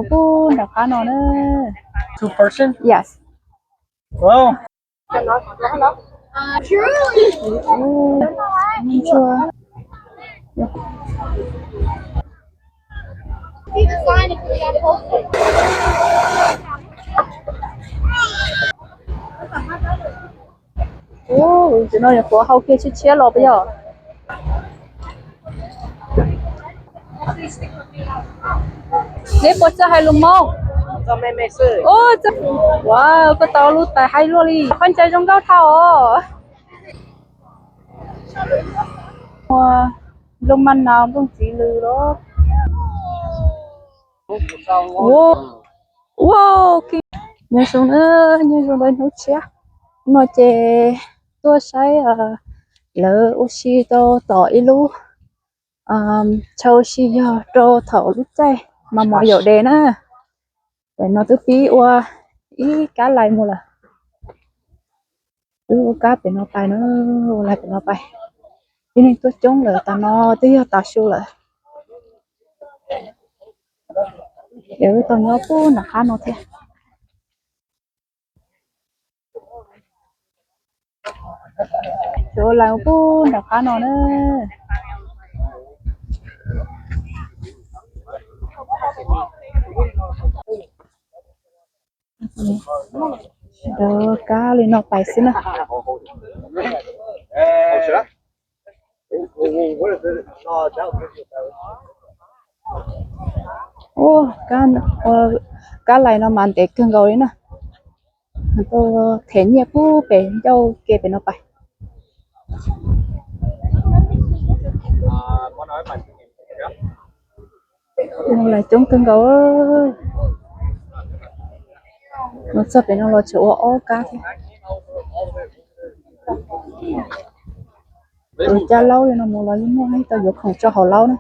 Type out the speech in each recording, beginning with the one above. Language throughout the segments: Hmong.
Kuj nram qab no na. Two person? Yes. Wow. Ub, tam no nyuam qhuav hau kiag tshiab tshiab los puas yog? Neb puas txawj hais lus Hmoob? Ua, koj tau lub tais hais luaj li, qhov ncauj zoo nkauj dhau os. Ua, nplooj maj nas nplooj txiv lws los. Ua, nyob zoo, nyob zoo rau hnub tshiab no ces tuaj saib lawv ua si rau tom ib lub chaw ua si yog rau thaum lub caij mas mos yaum dev na. Pem no twb pib ua ib kab lais mus lawm. Twb ua kab pem no pais na, ua lais pem no pais. Tib neeg tuaj coob lawm, tas no twb yog tav su lawm. Ces wb tau nyob puag nram qab no thiab. Ces ua lais puag nram qab no na. Ntawd kab li no pais xwb na. Ua, kab lais no mas ntev kawg nkaus li na. Tau them nyiaj puag pem ncauj ke pem no pais. Mus lais coob kawg nkaus. Mus txog pem no los tseem ua ob kab thiab. Tus cab laub li no mus los yeej muaj, tau yuav khoom tso hauv laub na.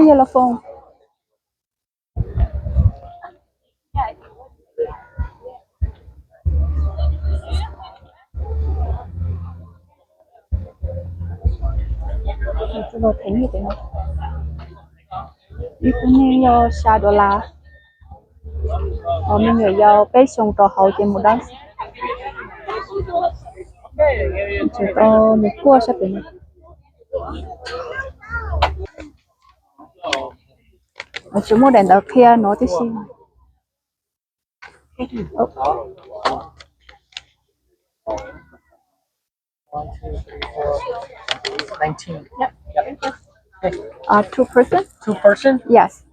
Yog los foom. Ib tug neeg yog xya dollar, ho me nyuam yaus peb xyoos rau hauv ces mus dab. Tseem tau mus kuaj sab pem no. Tsis muaj daim ntawv qhia no tib si. Nineteen. Yep. Yep. Okay. Uh, two person? Two person? Yes.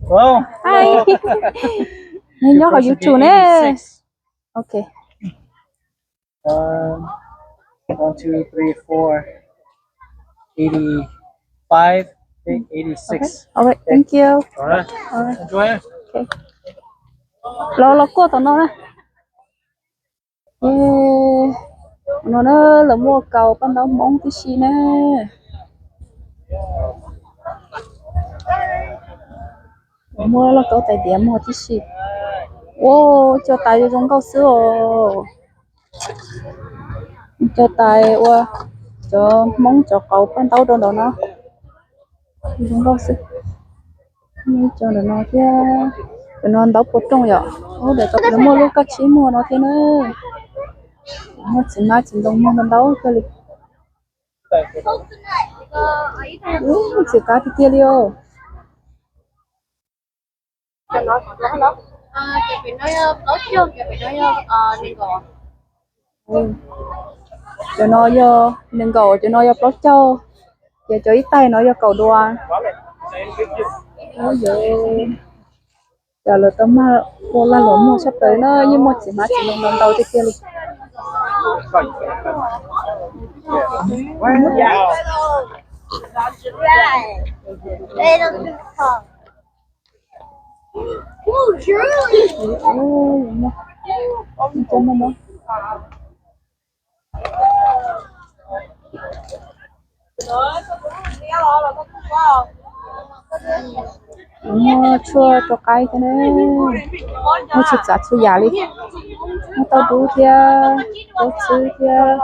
Hello. Hi. Nyob hauv YouTube ne. Okay. Um, one, two, three, four, eighty-five, eighty-six. Okay. All right. Thank you. All right. All right. Enjoy. Okay. Los los kuaj tom no na. No na, lawv muaj kaus paj ntaub Hmoob tib si na. Muaj lauj kaub tais diav muag tib si. Ua, cov tais zoo nkauj xwb os. Cov tais ua cov Hmoob cov kaus paj ntaub rau nraud no. Zoo nkauj xwb. Cov ntawm no thiab, cov no ntaub puas rooj yom. Ub, ntawm tod muaj lub kaj tshib muag no thiab na. Muaj txiv hmab txiv ntoo muag ntau ntau kawg li. Ub, txiv qab tiag tiag li os. Cov no yog nees nkaum, cov no yog plaub caug, ces cov ib taig no yog kaum dua. Ub, yog cas lawv tau mag ua lag luam muag sab plaws na, yeej muaj txiv hmab txiv ntoo ntau ntau tiag tiag li. Muaj tshuaj rau qaib thiab na, muaj txhua tsav txhua yam li, muaj tauj dub thiab, tauj txhwb thiab,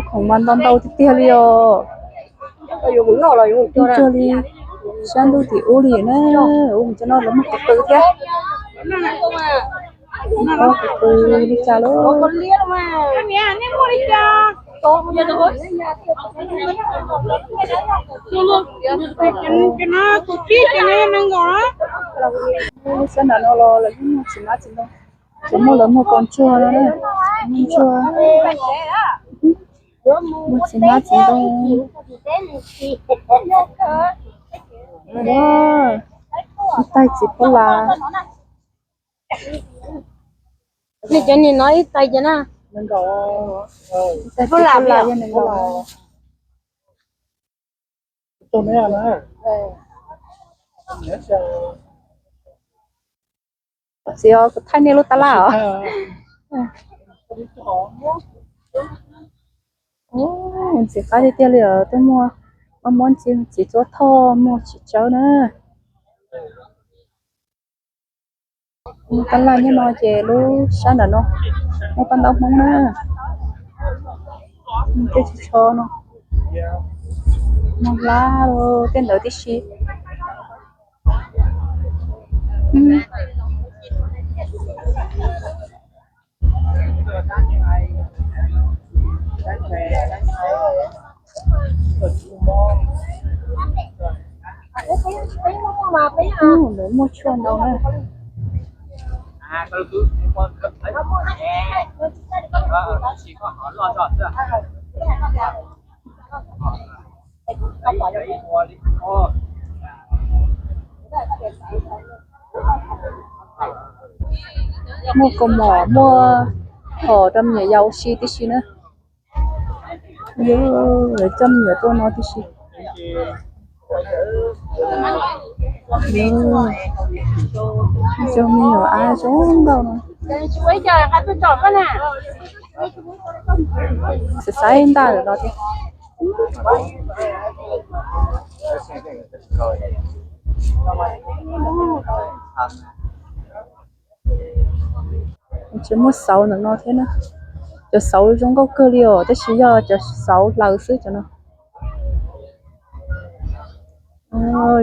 khoom mas ntau ntau tiag tiag li os. Ib cuag li sab ntuj tim ub li na, ua mus cov no lawv muag qw qw thiab. Qw qw li cas lauj? Sab nram no los lawv yeej muag txiv hmab txiv ntoo, tsuas muaj lawv muag kaus ntsuag no na, muag ntsuag, muag txiv hmab txiv ntoo. Ib taig txiv pab las. Nej cov niag no ib taig ces na, ib taig pab las yog nees nkaum. Txiv os, kuv thaij nej lub tab laj os. Ntxim qab tiag tiag li os, twb muaj mob mob ntxi txiv txuab thoj muag tsis tsawb na. Tab laj nyob no ces lub sab nram no muaj paj ntaub Hmoob na. Tej tsis tsho no, muaj hlab tej ntawd tib si. Lawv muaj tshuaj ntau na. Muaj kaus mom, muaj hom rau me nyuam yaus ua si tib si na. Lawv coj me nyuam tuaj no tib si. Coj me nyuam ab zoo nkauj no. Xav xav ntaj lawm no thiab. Tseem muaj xauv ntawm no thiab na. Cov xauv zoo nkauj kawg li os, tab sis yog cov xauv hlaws xwb cov no.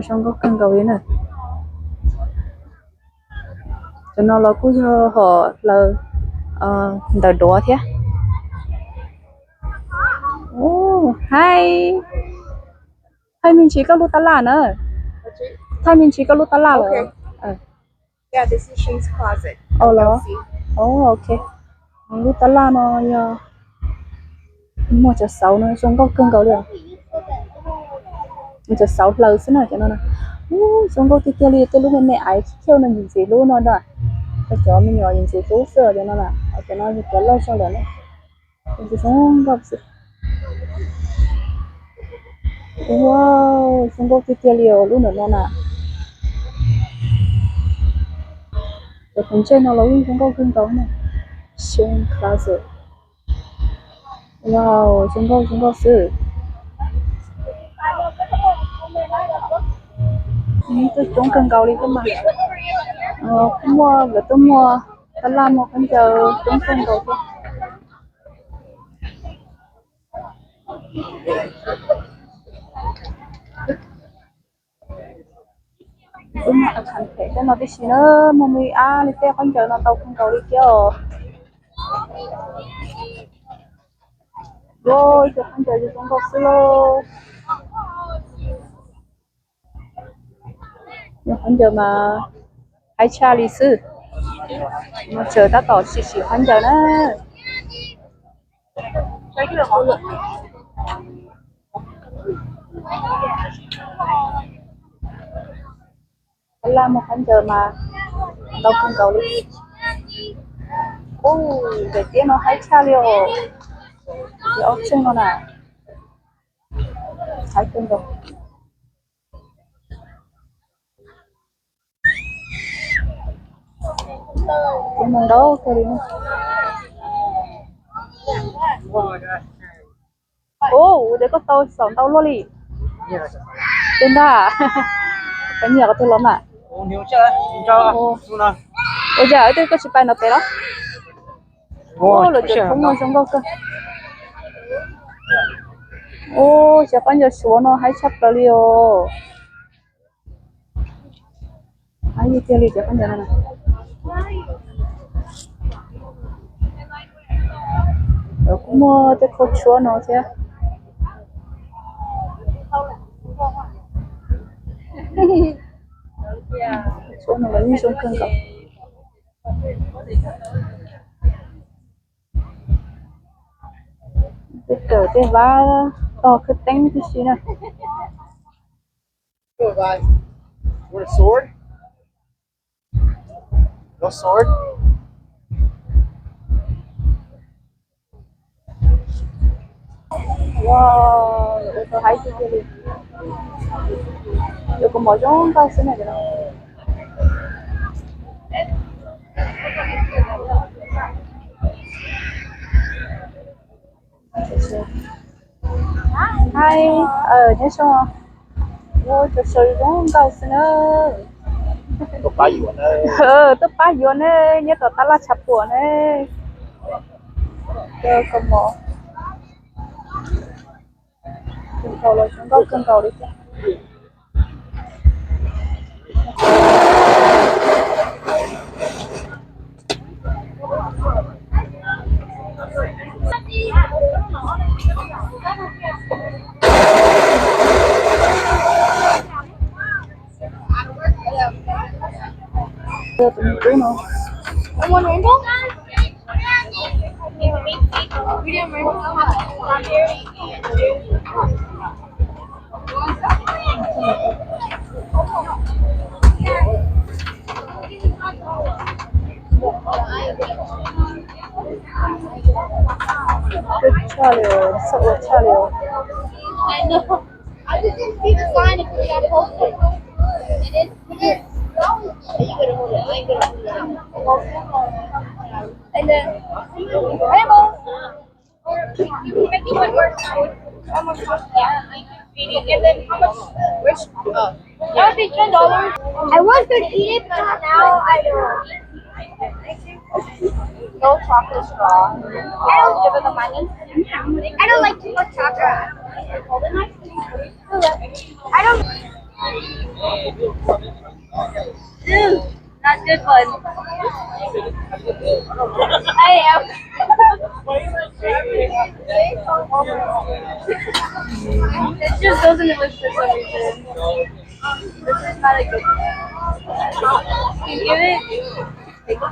Zoo nkauj kawg nkaus li na. Cov no los kuj yog hom hlaws ntawm duav thiab. Thaij, thaij me ntsis koj lub tab laj na. Thaij me ntsis koj lub tab laj los. Ok. Lub tab laj no yog muaj cov xauv no zoo nkauj kawg nkaus li. Cov xauv hlaws xwb na cov no. Zoo nkauj tiag tiag li, tej lub me me aiv khiauj no yus ntxiv hlub no na. Cov me nyuam yus ntxiv hlub xwb cov no na, cov no yog cov loj zog lawm na. Zoo nkauj xwb. Wow, zoo nkauj tiag tiag li os lub ntawm no na. Cov tus ntsej no los yeej zoo nkauj kawg nkaus na. Same closet. Wow, zoo nkauj zoo nkauj xwb. Twb coob kawg nkaus li thiab mas. Kuj muaj, lawv twb muaj tab laj muaj khaub ncaws coob kawg nkaus thiab. Twb muaj khav khav phem tej no tib si na, muaj me ab li tej khaub ncaws no ntau kawg nkaus li thiab os. Ua ib co khaub ncaws zoo nkauj xwb lauj. Yog khaub ncaws mas haib tshaj li xwb. Mas tseem tab tom sim sim khaub ncaws na. Tab laj muaj khaub ncaws mas ntau kawg nkaus li. Ub, daim tiab no haib tshaj li os. Ces ob txheej no na. Haib kawg nkaus. Ub, ua cas koj tau xauv ntau luaj li? Tus ntag. Nyiam qhov twg los mas. Ua cas wb twb koj tsis pais no pem los? Ua lawm tias kub muag zoo nkauj kawg. Ua xyov khaub ncaws Suav no haib tshaj plaws li os. Haib tiag li cov khaub ncaws no. Lawv kuj muaj tej khau tshuab no thiab. Tshuab no los yeej zoo kawg nkaus. Tej kawm tej vab tog khwb teeb tib si na. Ua tau haib tiag tiag li. Yuav kaus mom zoo nkauj xwb na. Haib, nyob zoo. Ua cov saw zoo nkauj xwb na. Tuaj pab yuav na, nyob tom tab laj tshav puam na. Kaus mom, kaus los zoo nkauj kawg nkaus li thiab. Tus me tub no. Kub tshaj li, xab ua tshaj li. And then, rainbow. Or, you can make it one more time. One more time. Yeah. And then how much? Which? Oh. That would be ten dollars. I was gonna eat it, but now I don't. No chocolate straw. I don't give it the money. I don't like too much chocolate. I don't. Dude, not good one. I am. It just doesn't look for some reason. This is not a good one. Can you give it? Take it or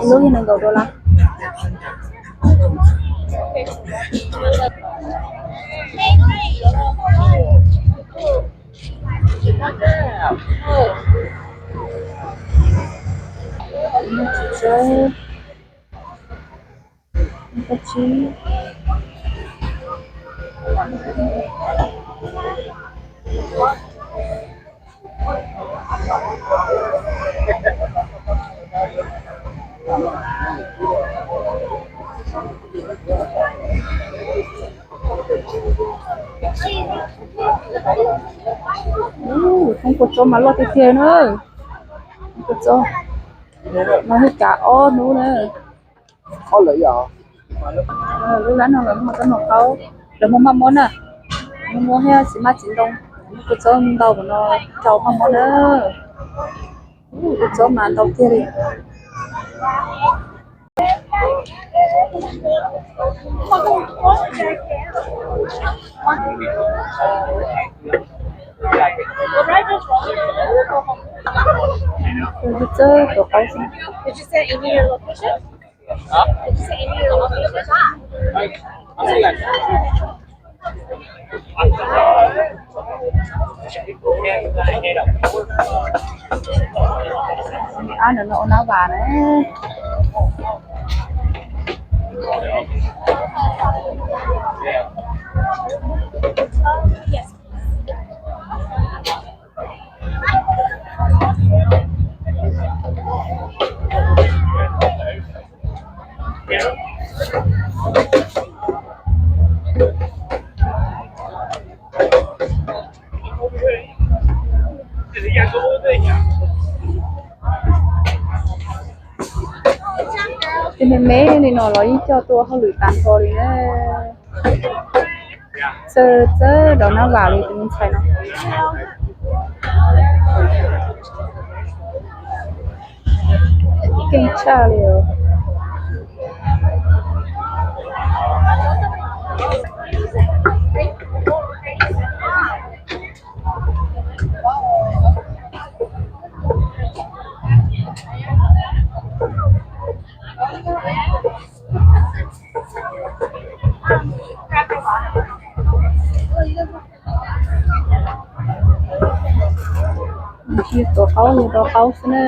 Ib lub yog nees nkaum dollar. Thoob kua txob mas loj tiag tiag na. Kua txob no yog kav ob hnub na. Lub lab no lawv muag tau noj qaub, lawv muag maj mob na. Muaj thiab txiv hmab txiv ntoo, muab kua txob ntau no rau paj mob na. Kua txob mas ntau tiag li. Txawb tuav qaub xwb. Ab, no ua nab vas na. Tej me me li no los yeej coj tuaj hauj lwm tag nrho li na. Txawj txawj rau nab vas li tus me ntxhais no. Keej tshaj li os. Cia tuav qaub, cia tuav qaub xwb na.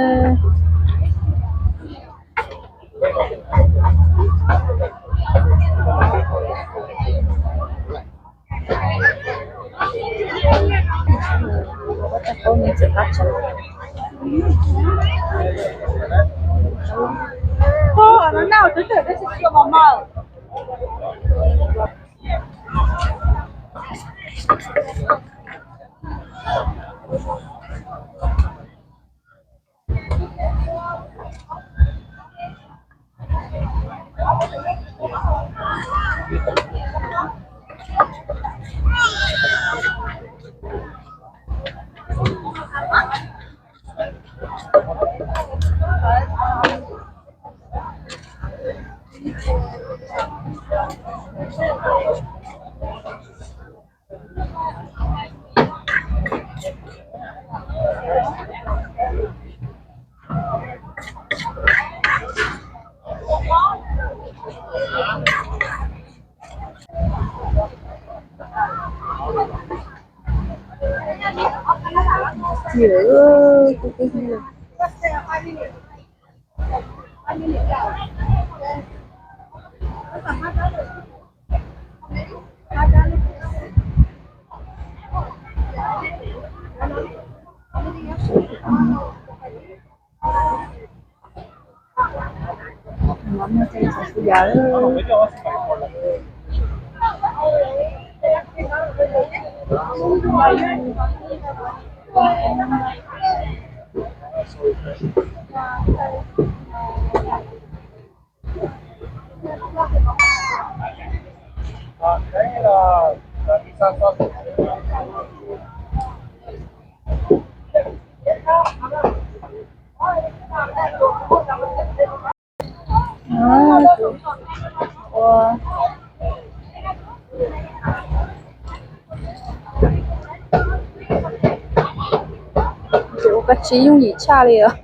Tus ua kab tsib yooj yim tshaj li os.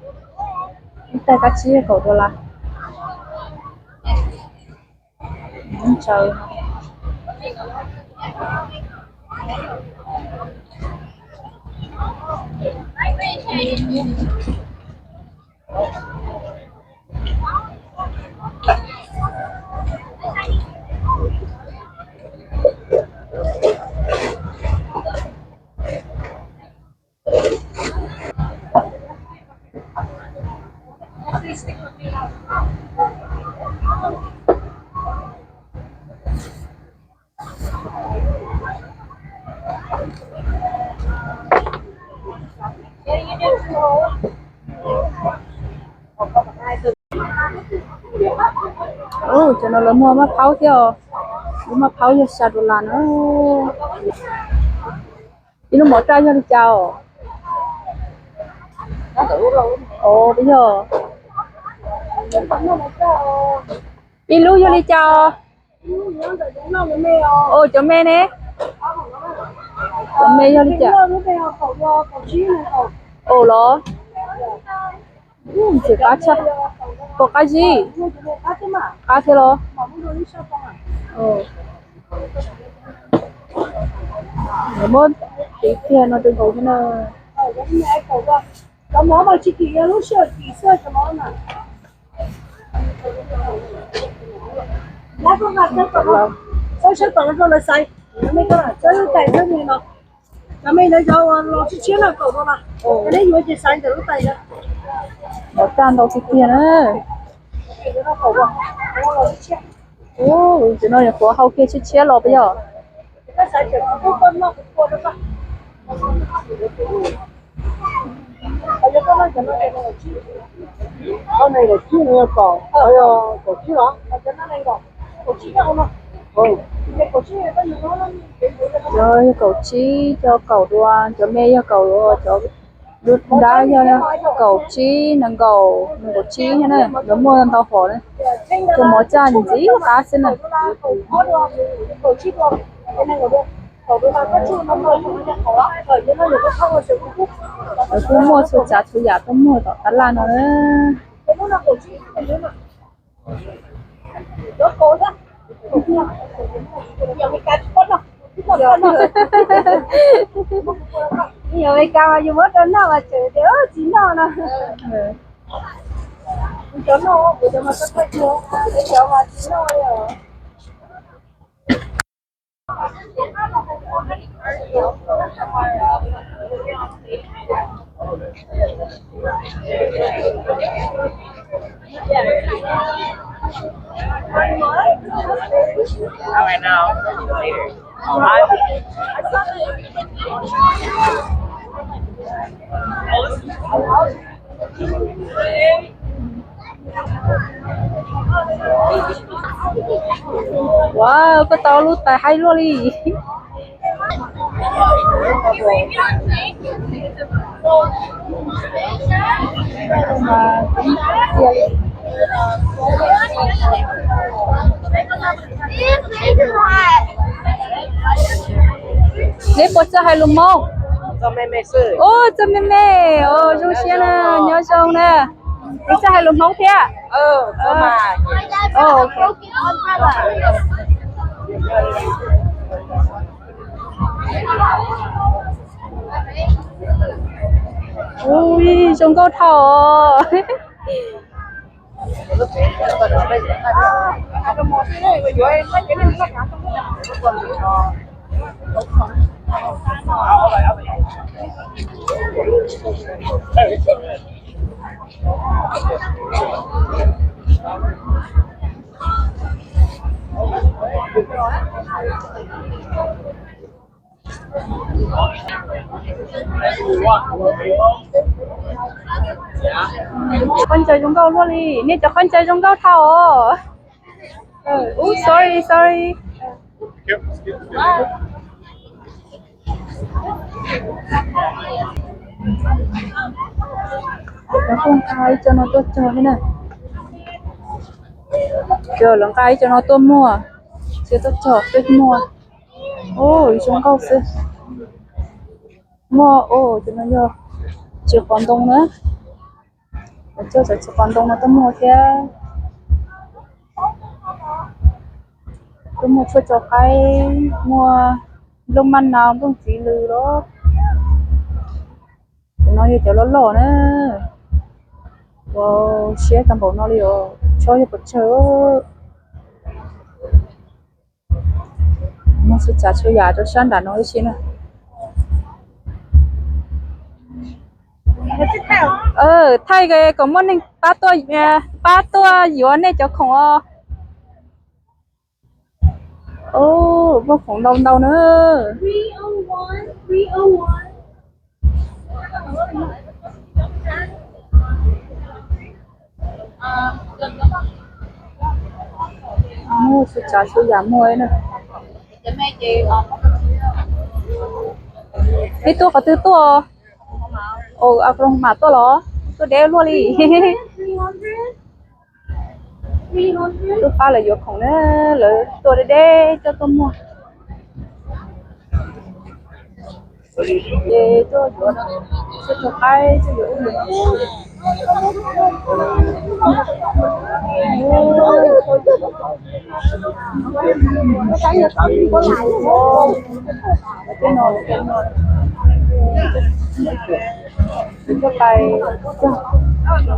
Ib tais kab tsib kaum dollar. Cov no lawv muag maj phaub thiab os. Lub maj phaub yog xya dollar na. Ib lub mov raj yog li cas os? Yog, ib lub yog li cas os? Cov me ne? Cov me yog li cas? Ua los? Tsis qab tshaj. Puas qab zib? Qab thiab los? Muab tiv kiag no rau nkaus thiab na. Mov raj ntau tiag tiag na. Tus no yog qhuav hau kiag tshiab tshiab los puas yog? Yog kaum tsib, cov kaum dua, cov me yog kaum, cov dab yog kaum tsib, nees nkaum, nees nkaum tsib thiab na, lawv muaj ntau hom na. Cov mov raj ntxim qab xwb na. Lawv kuj muaj txhua tsav txhua yam tuaj muag tom tab laj no na. Yog Amelikas mas yus muab rau noj mas tseem tias tsis noj no. Ua, koj tau lub tais haib luaj li. Neb puas txawj hais lus Hmoob? Ua, txawj me me, zoo siab na, nyob zoo na. Neb txawj hais lus Hmoob thiab? Ui, zoo nkauj dhau os. Qhov ncauj zoo nkauj luaj li, nej cov qhov ncauj zoo nkauj dhau os. Ub, sorry, sorry. Lawv kuj nqa ib co no tuaj cog thiab na. Lawv nqa ib co no tuaj muag, cia tuaj cog tuaj muag. Ub, zoo nkauj xwb. Muaj, ub, cov no yog txiv qos ntoo na. Lawv coj cov txiv qos ntoo no tuaj muag thiab. Tuaj muag tshuaj tso qaib, muaj nplooj maj nau, nplooj txiv lws los. Cov no yog cov loj loj na. Ua siab tag npaum no li os, chob yog pes tsawg. Muaj txhua tsav txhua yam rau sab nram no tib si na. Thaij kom muaj neeg pab tuaj, pab tuaj yuav nej cov khoom os. Muaj khoom ntau ntau na. Muaj txhua tsav txhua yam muaj na. Peb tuaj qhov twg tuaj? Ua Oklahoma tuaj los? Tuaj deb luaj li. Tuaj pab lawv yuav khoom na, lawv tua deb deb coj tuaj muag. Ces tuaj yuav no, tuaj rau qaib, tuaj yuav ib yam no. Tej no, tej no,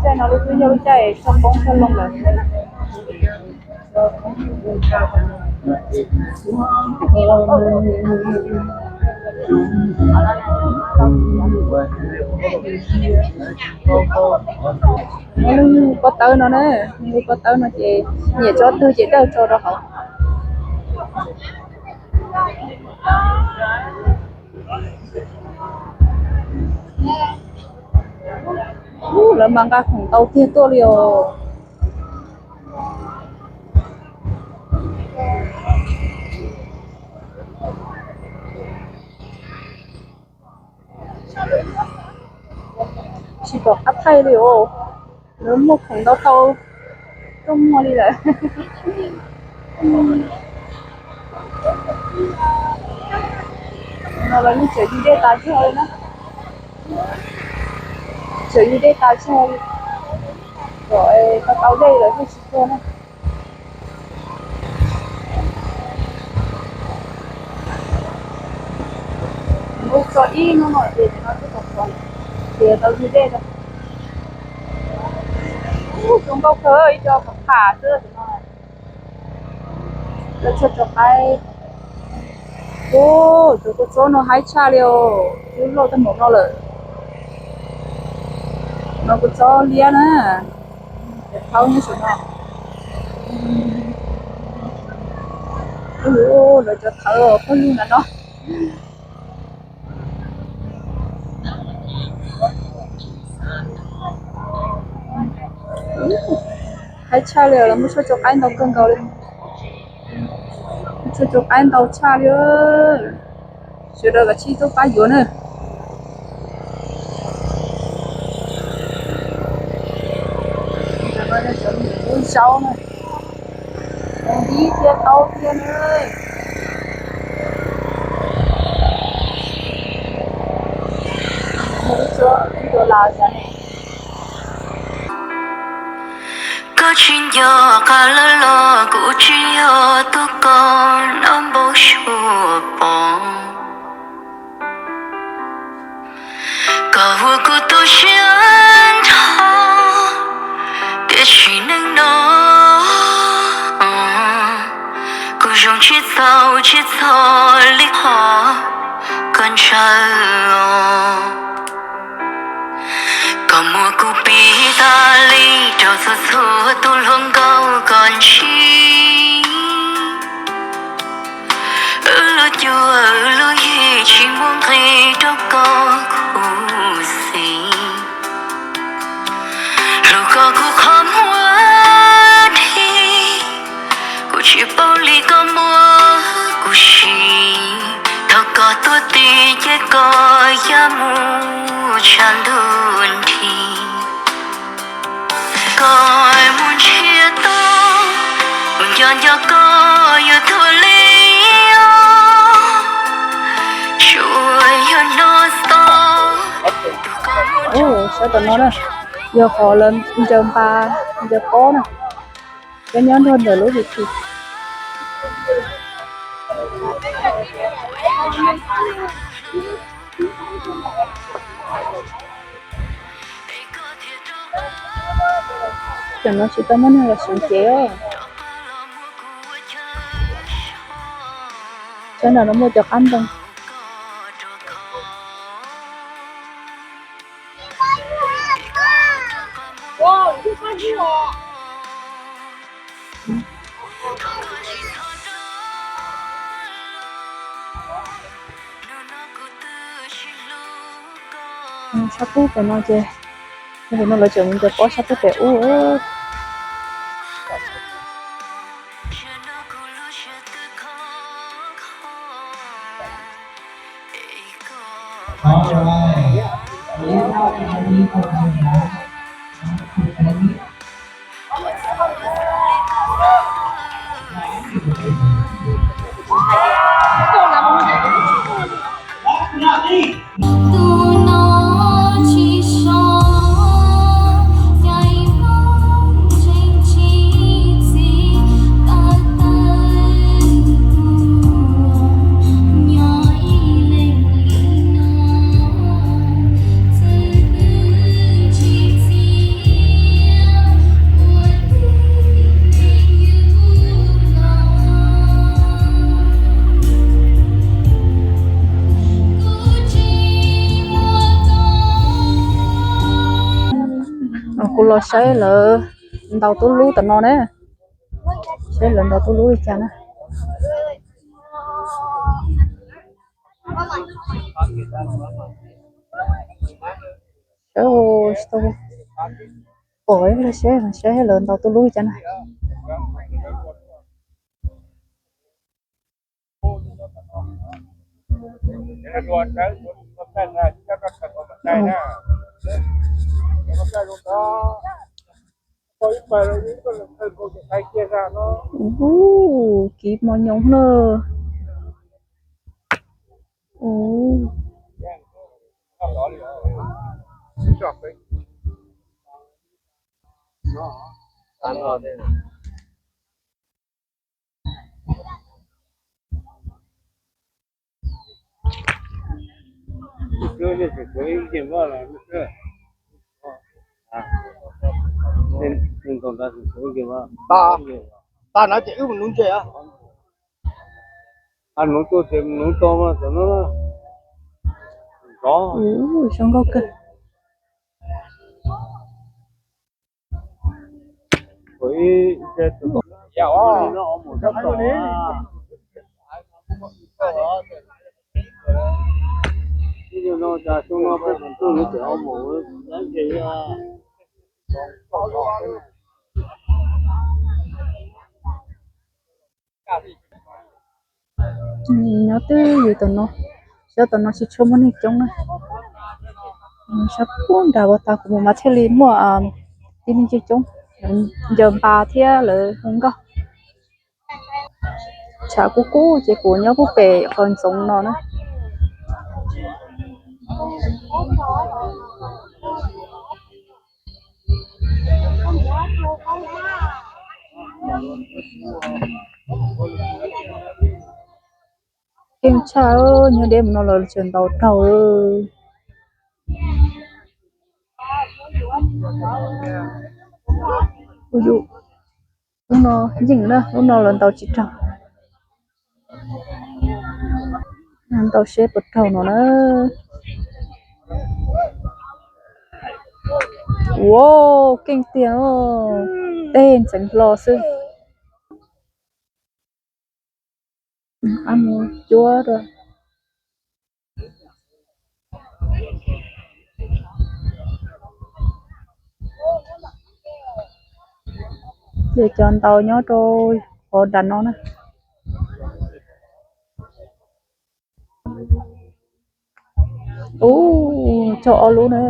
tej no lub twb yog lub caij txog poob txog loo lawm. Lub pob tawb no na, lub pob tawb no ces nyiam tso twg ces dawj tso rau hauv. Ub, lawv mas nqa khoom ntau tiag tuaj li os. Tsis pom qab thaij li os, lawv muaj khoom ntau tau tuaj muag li lawm. No lawv yeej tseem yug dej tas tag li na, tseem yug dej tas tag li, kom tau tau dej lawm thiaj tsis tuag na. Mus txog ib hnub no ces no twb tau, ces tau yug dej rau. Ub, zoo nkauj kawg, ib co phav pham xwb no. Lawv tsuag rau qaib. Ub, cov kua txob no haib tshaj li os, twb loj tag npaum no lawm. No kua txob liab na, cov thaub nyob saum no. Ub, lawv cov thawv phooj ywg na no. Haib tshaj li, lawv muab tshuaj cov qaib ntau kawg nkaus li. Tshuaj cov qaib ntau tshaj li. Sawv daws kav tsij tuaj pab yuav na. Cov no yog cov me nyuam lub zaub na. Ntau tiag tau tiag na. Ib co las xav ne. Koj tsis nco qab lawm los kuv tsis yog tus koj noj npau suav pom. Koj ua kuv tu siab nrho, tiam sis neej no kuv zoo tsis txaus tsis txog li qhov koj ntshaw os. Koj muab kuv piv tas li rau txhua txhua tus hluas nkauj koj ntsib. Wb lub cuab wb lub yig tsis muaj nqis rau koj khuv xim. Hlub koj kuv qhov muag dhi, kuv tsis paub li koj muab kuv siv. Thaum koj tuaj tim ces koj ya mus tshav ntuj nthi. Koj mus ntshiab tau, kuv nco nco koj yuav tuag li os. Tsuas yog no tau. Ub, saib tom no na, yog qhov lawv ncaws npas ncaws pob na, cov nyob nrog ntawm lub vim thim. Tam no tsis tau muaj neeg los seev cev. Sab nram no muaj cov qab ntoo. Sab pem no ces, no lawv tseem mus ncaws pob sab pem ub. Kuv los saib lawv ntaus tub lub tom no na, saib lawv ntaus tub lub li cas na. Pom, saib lawv ntaus tub lub li cas na. Ub, kiv mos nyoos na. Ub. Tas no ces wb mus nuv ntses. Nuv tuaj ces nuv tau mas tam no zoo nkauj kawg. Nyob twj ywm tom no, xyov tom no tsis tshua muaj neeg coob na. Sab puag nram uas tas kuv mus mas thiaj li muaj tib neeg coob coob, ncaws npas thiab lawv hu nkauj. Tshav kub kub ces kuv nyob puag pem qhov ntxoov no na. Keej tshaj, nyob deb mus no los tseem ntaus raug. Ub, lub no yeej na, lub no los ntaus tsis raug. Ntaus seb puas raug no na. Ua, keej tiag, tej ntxeev hlo xwb. Mus cuab rau. Ces cov ntaus nyob rau hauv nram no na. Ub, cog ob lub na.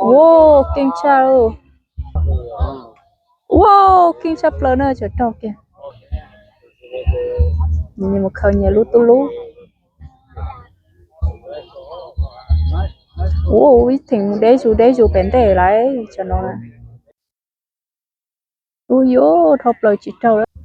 Ua, keej tshaj. Ua, keej tshaj plaws na, tseem raug kiag. Nyias mus khaws nyias lub tub lub. Ua, ib theem deb zus deb zus pem ntej lawm tsam no na. Ub, yuav dhau plaws tsis raug lawm.